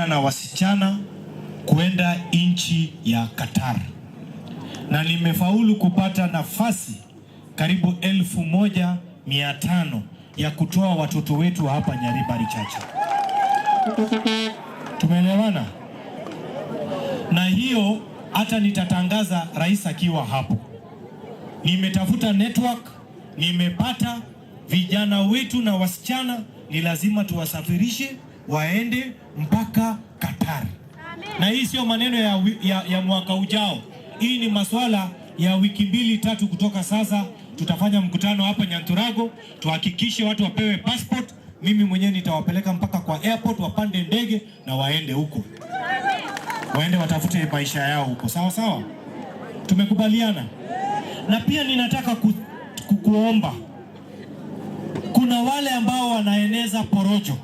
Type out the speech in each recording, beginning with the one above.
vijana na wasichana kwenda nchi ya Qatar, na nimefaulu kupata nafasi karibu 1500 ya kutoa watoto wetu hapa Nyaribari Chache. Tumeelewana? Na hiyo hata nitatangaza rais akiwa hapo. Nimetafuta network, nimepata vijana wetu na wasichana, ni lazima tuwasafirishe waende mpaka Qatar. Na hii sio maneno ya mwaka ujao. Hii ni maswala ya wiki mbili tatu kutoka sasa. Tutafanya mkutano hapa Nyanturago, tuhakikishe watu wapewe passport. Mimi mwenyewe nitawapeleka mpaka kwa airport, wapande ndege na waende huko, waende watafute maisha yao huko. Sawa sawa, tumekubaliana. Na pia ninataka kuomba, kuna wale ambao wanaeneza porojo,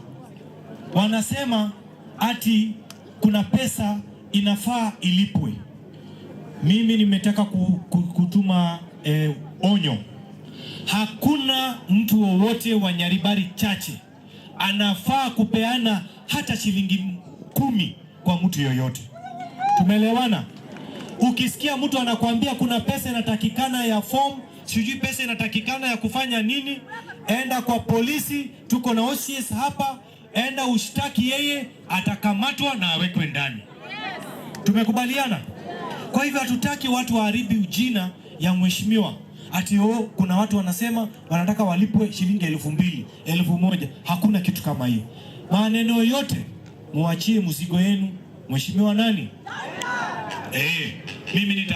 wanasema ati kuna pesa inafaa ilipwe. Mimi nimetaka kutuma onyo. Hakuna mtu wowote wa Nyaribari Chache anafaa kupeana hata shilingi 10 kwa mtu yoyote. Tumeelewana? Ukisikia mtu anakuambia kuna pesa inatakikana ya form, sijui pesa inatakikana ya kufanya nini, enda kwa polisi, tuko na OCS hapa, enda ushtaki yeye, atakamatwa na awekwe ndani. Tumekubaliana? Kwa hivyo hatutaki watu waharibu jina ya mheshimiwa ati oh, kuna watu wanasema wanataka walipwe shilingi 2000, 1000. Hakuna kitu kama hiyo. Maneno yote muachie mzigo yenu mheshimiwa nani? Mimi nita